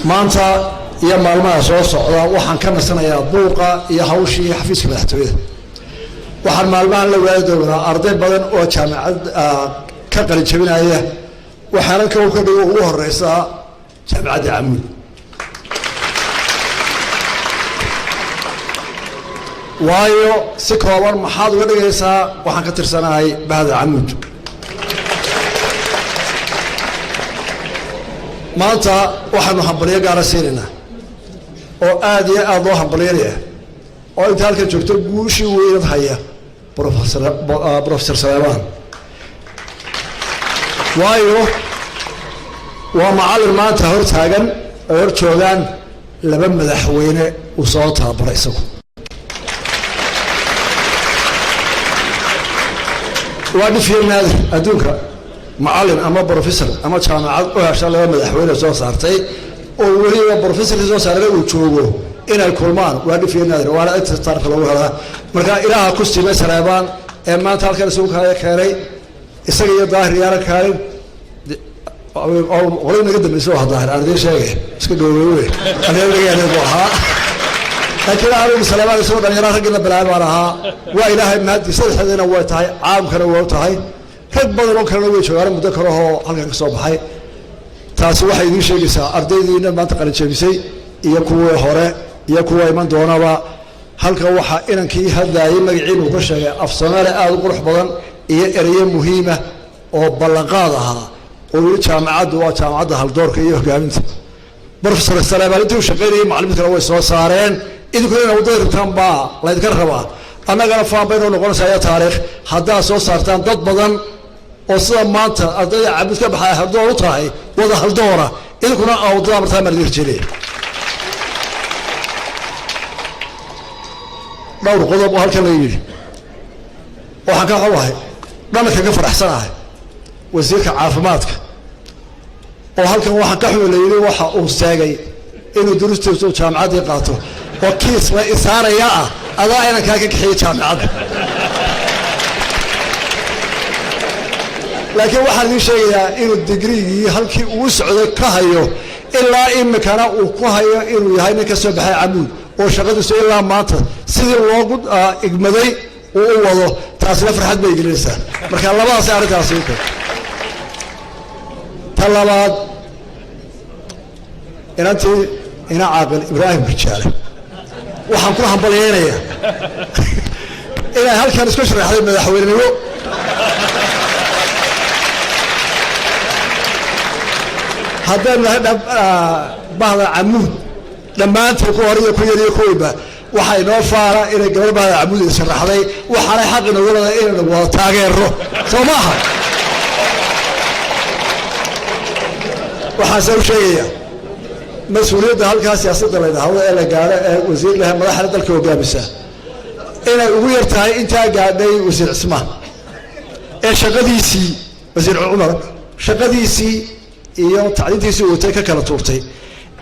Maanta iyo maalmaha soo socda waxaan ka nasanayaa buuqa iyo hawshii xafiiska madaxtooyada. Waxaan maalmahan la waadi doonaa arday badan oo jaamacad ka qalin jabinaya, waxaana ka ka dhigo ugu horeysaa Jaamacadda Camuud. Waayo, si kooban maxaad uga dhigaysaa? Waxaan ka tirsanahay bahda Camuud. Maanta waxaanu hambalyo gaara siinaynaa oo aada iyo aada loo hambalyanaya oo inta halkan joogto guushii weynad haya Professor Saleebaan, waayo waa macallin maanta hor taagan oo hor joogaan laba madaxweyne uu soo tababaray isagu. Waa dhifiyo naadir adduunka macallin ama professor ama jaamacad u hesha laba madaxweyne soo saartay oo weliba professorkii soo saarayna uu joogo inay kulmaan. Waa dhifiyo naadir, waana inta taarika lagu helaa. Marka Ilaaha ku simay Saleebaan ee maanta halkan isugu kaya keenay isaga iyo Daahir yaana kaalin qolay naga dambaysa. Waa Daahir aan idiin sheegay, iska gowgowe aniga buu ahaa, laakiin anigu Saleebaan isagoo dhalinyara raggiina bilaabay baan ahaa. Waa Ilaahay mahadi, saddexdeedina way tahay, caalamkana waa tahay, rag badan oo kalena way joogaan muddo kalehoo halkan ka soo baxay. Taasi waxay idiin sheegaysaa ardaydiina maanta qalinjebisay iyo kuwii hore iyo kuwa iman doonaba. Halkan waxaa inankii hadlaayay magaciinu ka sheegay af Soomaali aada u qurux badan iyo ereyo muhiima oo ballanqaad ahaa oo yii jaamacaddu waa jaamacadda haldoorka iyo hogaaminta. Professor Saleebaan intii uu shaqaynayay macalimiin kale way soo saareen. Idinkuna ina waddada rabtaan baa laydinka rabaa, annagana faan bay noo noqonaysaa iyo taariikh haddaad soo saartaan dad badan oo sida maanta ardayda Camuud ka baxay haldoor u tahay, wada haldoora. Idinkuna aa waddada martaan baan idin rajeynaya. Dhowr qodob oo halkan laga yidhi waxaan ka xubahay, dhanka ka faraxsanahay wasiirka caafimaadka oo halkan waxaan ka xuma la yidhi waxa uu seegay inuu durustiisu jaamacaddii qaato oo kiis la isaaraya ah adaa inankaa ka kaxiyey jaamacadda. Laakiin waxaan idiin sheegayaa inuu digriigii halkii uu socday ka hayo, ilaa imikana uu ku hayo inuu yahay nin ka soo baxay Camuud oo shaqadiisu ilaa maanta sidii loogu igmaday uu u wado. Taasina farxad bay gelinaysaa. Marka labadaas arrintaasi u ta labaad, inantii ina Caaqil Ibraahim Rijaale waxaan ku hambalyeynayaa inay halkan isku sharaxday madaxweynenimo. Haddaynu nahay bahda Camuud dhammaantiin, ku hor iyo ku yar iyo kuweyba, waxaa inoo faara inay gabar bahda Camuud sharaxday. Waxaanay xaq inoogu leedahay inaynu wada taageero, soo ma aha? Waxaase u sheegaya mas-uuliyadda halkaa siyaasadda la ydhaahdo ee la gaadho ee wasiir leh madaxda dalka hogaamisa inay ugu yar tahay intaa gaadhay wasiir Cismaan ee shaqadiisii, wasiir Cumar shaqadiisii iyo tacliintiisii watay ka kala tuurtay,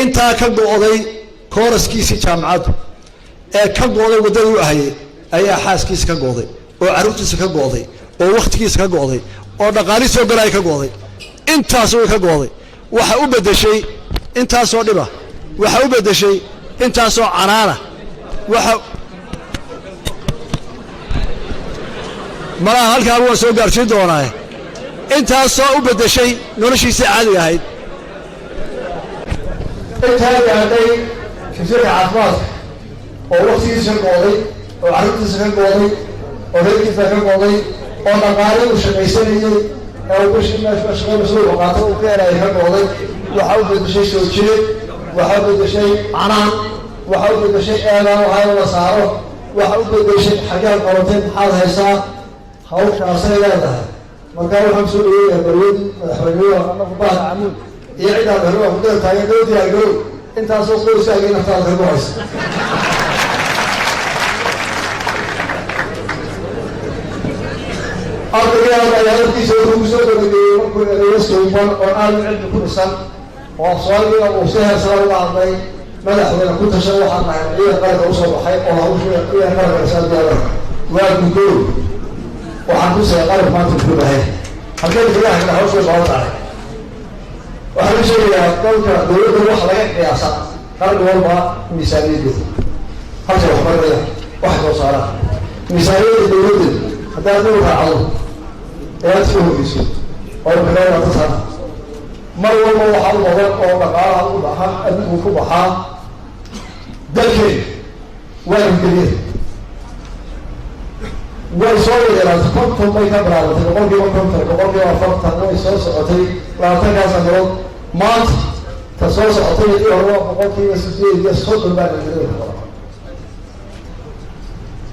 intaa ka go'day kooraskiisii jaamacaddu ee ka go'day waddadii u ahayey ayaa xaaskiisa ka go'day oo carruurtiisa ka go'day oo wakhtigiisa ka go'day oo dhaqaalii soo galaya ka go'day. Intaas way ka go'day. Waxa u beddeshay intaasoo dhiba, waxa u beddeshay intaasoo canaana. Waxa malaha halkaan waan soo gaarsiin doonaa intaasoo u beddeshay noloshiisii caadiga ahayd. Intaa gaadhay wasiirka caafimaadka oo waktigiisa ka go'day oo carruurtiisa ka go'day oo reerkiisa ka go'day oo dhaqaale uu shaqaysanayey ee uu bishii meesha shaqada masuulka qaato uu ka helaya ka go'day, waxa u beddeshay soo jirid, waxa u beddeshay canaan, waxa u beddeshay eedaan waxaa la saaro, waxa u beddeshay xaggaad qabatay, maxaad haysaa, hawshaasay leedahay. Markaa waxaan soo dhaweynaya balwadii madaxweynuhu anagu bahda Camuud iyo cidaan hore waa ku garab taagan. Loo diyaargarow, intaasoo qoyskaaga naftaada ka go'aysa. Ardayga ayaa hadalkiisa wuxuu kusoo gabagabeeyey markuu ereyo suuban oo aada u cilmi ku dhisan oo af Soomaaliga uu si heersara uga hadlay. Madaxweyne, ku tashan waxaan nahay ciidan qaranka usoo baxay oo hawsha ciidan qaranka dhisan waa guddoon. Waxaan tusaya qaranka maanta muxuu yahay, halkeen kaga hagna hawsha badan tahay. Waxaan u sheegayaa dalka dowladda waxa laga qiyaasa qarni walba miisaaniyadeeda, halka waxbarinaya, waxa soo saaraan miisaaniyadda dowladda. Haddaad adigu raacdo ee aad iska horgeyso oo bilaabata sana, mar walba waxaa u badan oo dhaqaalaha u baxan adduunku ku baxaa dalkeena waa nabadgelyada. Way soo yareeraatay, 50 bay ka bilaabatay, 50%, 40%, way soo socotay 20-kaa sanadood. Maanta ta soo socotay tii hore waa 38% baa nabadgelyada ku badan.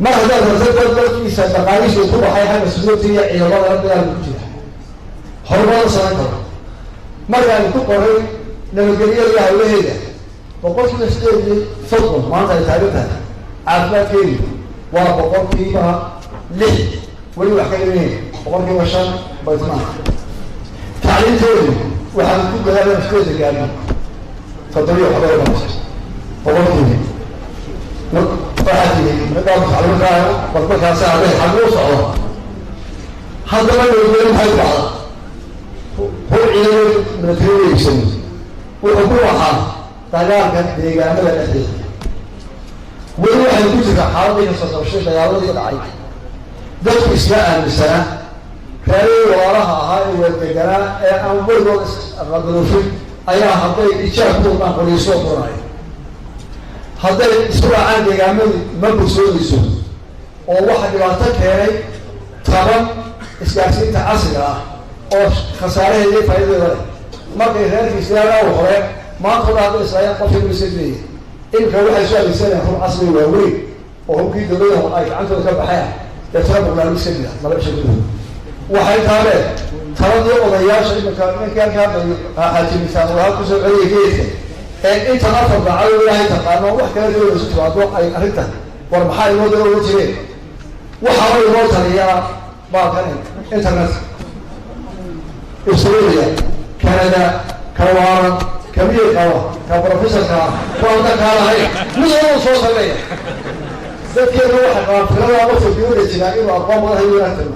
Mar haddaad rabta dad dalkiisa dhaqaalihiisu ku baxay xagga security iyo ciidamadana dagaalka ku jira, horumar samayn karo. Markaanu ku qoray nabadgelyada iyo hawlaheeda 38% maanta ay taagan tahay. Caafimaadkeedu waa 6%, weli wax ka dhimayn, 5% baytmaan. Tacliinteedu waxaan ku dadaalay nafteeda gaarno toddobiyo waxbay noqotay boqolkiiba. Waxaa tiri tacliinkaa barbarkaasi hadday xaguu socdo. Haddaba nabadgelyo maxay ku baxda? Hur ciidamo military iibsano wuxuu ku baxaa dagaalka deegaanada dhexdeeda. Weli waxay ku jirtaa xaaladii kasoo qabshay dagaaladii dhacay. Dadku isma aaminsanaa. Reerihii walaalaha ahaa ee wadadeganaa ee aan weligood isqadaluufin ayaa hadday ijaab ku wadaan qoriisoo furanayo, hadday isu raacaan deegaamadii ma bogsoonayso. Oo waxa dhibaato keenay taban isgaarsiinta casriga ah oo khasaaraheeda iyo faa'iidadeeda leh. Markay reerkii islaagaa hore maanta o dhan hadday islaayaan qofkii ulisadleeya, imika waxay soo adeegsanayaan hub casriga waaweyn oo hubkii dowladaha ay gacantooda ka baxeen. Deetana boqolaal iska dila 2 cisho gudahood. Waxay taabeen taladii odayaasha. Imika ninkii halkaa xaajimisaan walaha kusoo celiya geedka ee intan afar daacado ilaahay taqaano, wax kale dowlada isu timaado ay arrinta war maxaa inoo daba oga jireen. Waxaaba inoo taliyaa baalkan internet. Australia, Canada, ka waaran, ka miyir qaba, ka professorka ah, ku anda kaa lahayn, mid walba soo sameeya. Dadkeena waxay qabaan fikrada qofka dibadda jiraa inuu aqoon badan hayo. Wanaagtana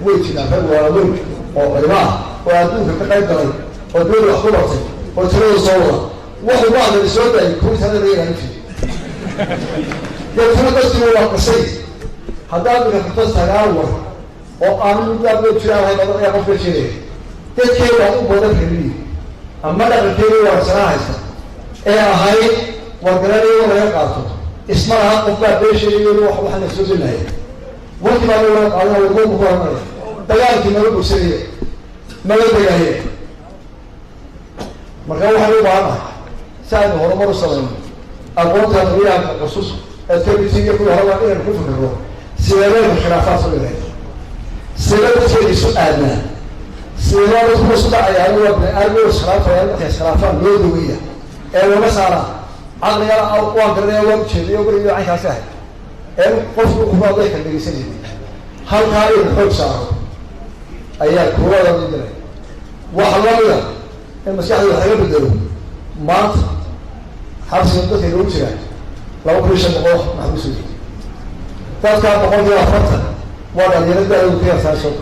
way jiraan rag waaweyn oo culimo ah oo adduunka ka qayb galay oo dibadda wax ku bartay oo tiradooda soo wada wuxuu bacdani soo daayay kuwii talada laga ilaalin jiray. Deetana dadkiiba waa qisay. Haddaad mika rabto sagaal war oo aan mid loo jiraan lahayn badan ayaa qofka jeedaya. Dadkeeda u badan reeriyi ama dhaqankeeda wanaagsanaa haysta ee ahayd wargaranayo laga qaato, isma laha qof baa beesheegayo wax waxaa la soo gelaya. Warkii baa laga qaadana, wargoonku ku haranaya, dagaalkii mala bogsanaya, mala degaaye. Marka waxaynu u baahannahay si aynu horumar u samayno aqoonta aqliyahanka cusub ee tabiti iyo kuwii horeba inaynu ku fikirno sideebaynu khilaafaad soo dhigay, sidee dadkeeda isu aadnaa, sidee dadku isu dhacayaan. Waa bini aadmi, iskhilaafaya. Markay iskhilaafaan loo dawaya ee looga saaraa caqligana waan garanaya, waan ujeediyo weligiyo caynkaasi ahayd ee qofku wuxuu hadlay kala dhegeysanayay. Halkaa inuu xoog saaro ayaa kuulada diray. Waxa lamida in maskaxda wax laga bedelo. Maanta xabsiga dadka lagu jiraa 2500 maxbuus wey. Dadkaa 40% waa dhalinyaro da-doodu ka yartahay 30.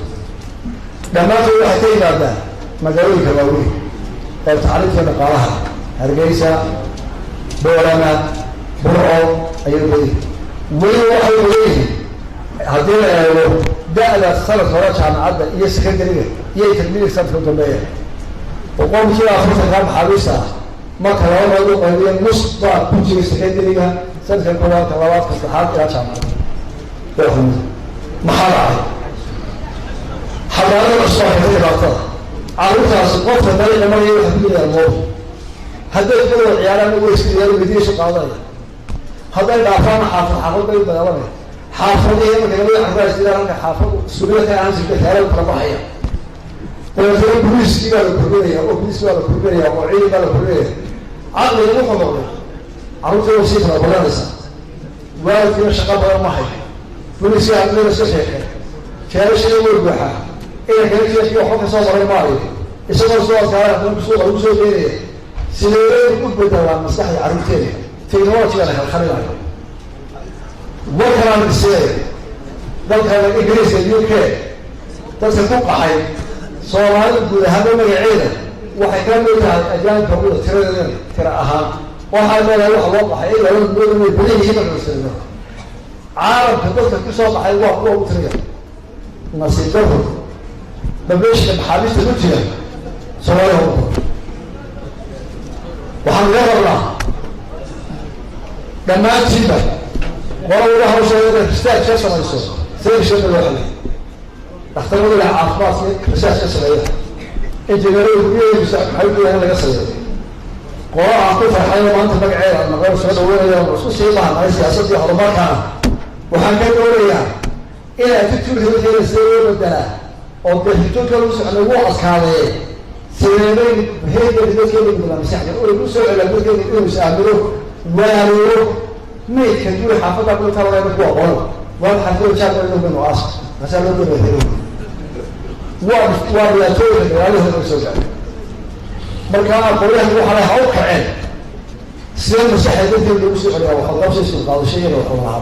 Dhammaantood waxay ka yimaadaan magaalooyinka waaweyn ee tacliinta dhaqaalaha, Hargeysa, Boorama, Burco ayay badan. Weliba waxay leeyihiin haddii la eego da-da sanadka hore jaamacadda iyo secondary-ga iyo intermediate sanadka u dambeeya, 40% maxaabiista ah marka laba meelood u qaybiya, nus baa ku jira secondary-ga sanadka koowaad, ka labaad, ka saddexaad ilaa jaamacadda. Maxaa dhacay? Xadaarada cusub baa keentay dhibaatada. Carruurtaasi qofka dariiqa maraya waxay ku dilayaan moobil. Hadday kubada ciyaaraan way iska diyaar midiisu qaadanaya. Hadday dhaafaana xaafad xaafad bay u dagaalamaya. Xaafadihii marka labada carruur isdilaan, halka xaafad suulada ka ahaan jirta teelada kala baxaya. Dabeetana booliiskii baa la kordhinaya oo booliiskii baa la kordhinaya oo ciidan baa la kordhinaya. Caqliga wuxuu noqday carruurta way sii kala badanaysaa, waalidkiina shaqo badan ma hayo, booliiskii hadlada iska sheekay, jeerashii way buuxaa, inankana jeeskii waxba kasoo maray maayo, isagoo soo adkaada haddana suuqa lagu soo geenaya. Sideebaynu u bedelaa maskaxda carruurteeda technology-ga la khalkhalinayo? Warkanaan dhisinaya dalkana Ingiriiska, UK, dadka ku qaxay Soomaalida guud ahaanba magaceeda Waxay ka mid tahay ajaanibka uda tiradeeda tira ahaan. Waxaa leedahay waxa loo baxay ilaa 2 milyan way badan yihiin. Marka la caalamka dadka kusoo baxay waa kuwa ugu tiraya. Nasiib daro, population-ka maxaabiista ku jira Soomaaliya ugu waxaan uga rabnaa dhammaantiinba qola wada hawsheeda inay research ka samayso sida loo xalay. Dhakhtarada ilaha caafimaadka research ka sameeya, injineerada guryaheedu maxay u in laga sameeyo. Qola aan ku farxayo maanta magaceeda maqal soo dhaweynaya isku sii baahnahay siyaasadii horumarkana, waxaan ka doonayaa in attitude dadkeena sidee loo bedelaa oo dee hitoodka lagu socnay wuu adkaadee, sideebay behavior dadkeena bedelaa maskaxda oo lagu soo celaa dadkeena inuu is aamino, waaniyo maydka guri xaafadda ku talada ku aqoon waa xaafadda jaarka baynu aas masaa loo doonaya. Waa dhibaatooyinka dagaalahooda soo gaaray. Marka aqoonyahan waxaa la ha u kaceen sidee maskaxda dadkeena lagu soo celiyaa waxqabsi, isku qaadasho iyo waxwalaha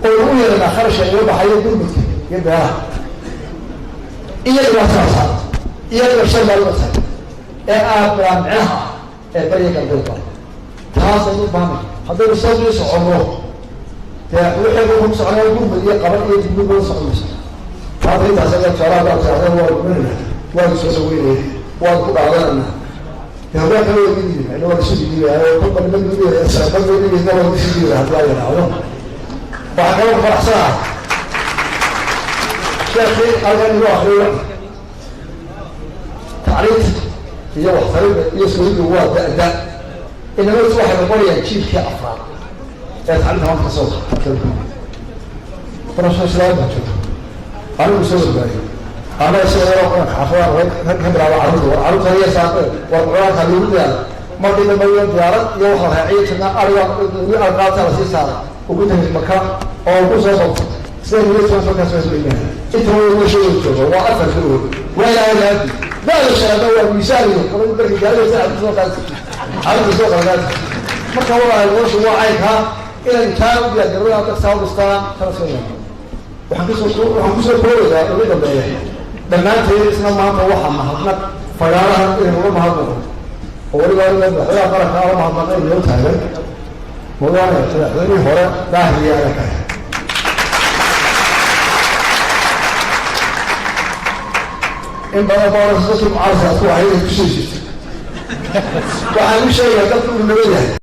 oo lagu yeeranaa kharashka iga baxayo gurmudka iyo beeraha iyo dhibaatadaasa iyo dhibasho maalmata ee aad micnaha ah ee barya galbeedba. Taasaynu u baahnay. Haddaynu soo soconno dee wixii ku soconaa gurmud iyo qaban iyo dibmud wada soconayso. Maanta intaas ayaa jeclaa baa tirahdeen, waa gumanayna, waan soo dhaweynaya, waan ku dhaadanana. Dee hogaan kale waa idin yimi, waa isu dhiibaya kolba niman dhiibaya, waa isu dhiibaya haddii ay yidhaahdo. Waxaa kaloo ku faraxsanahay sheekii halkan igu akriyo. Tacliinta iyo waxtarida iyo suuridu waa da-da inamadu waxay noqonayaan jiilkii afraad ee tacliinta maanta kasoo professor Islaam baa jooga. Anigu soo badbaadiyo ama isaga yaroo qaranka xaafadaan ka bilaaba carruurta, war carruurta iyo saaqe, war quraanka lagu diyaar. Markii dambe iyo diyaarad iyo waxa raaciyo jirnaa ariga alqaabta lasii saaray ugu tagay Maka oo ku soo qabto sida niyadka markaas waa isleeyahay. Inta waa meesha jooga waa afar karood, waa Ilaahay laadi baa shaqada, waa miisaan iyo qolada markii gaariga saacad soo qaad, carruurta soo qaad. Marka waa noloshu waa caynkaa inay taa u diyaar garowdaan, dadka saa u dhistaan kala soo yeelno. Waxaan kusoo koobayaa ugu dambeeya dhammaanteed isna maanta waxaa mahadnaq fagaarahan inaynu uga mahadnaqo oo weliba aniga madaxweynaha qaranka ala mahadnaqay inoo taagan mudane madaxweynihii hore Daahir Yaale Kaahin. In badan baa dadkii mucaaradaas ku ahayd ay kusoo jirtay. Waxaan u sheegayaa dadku uu nabad yahay.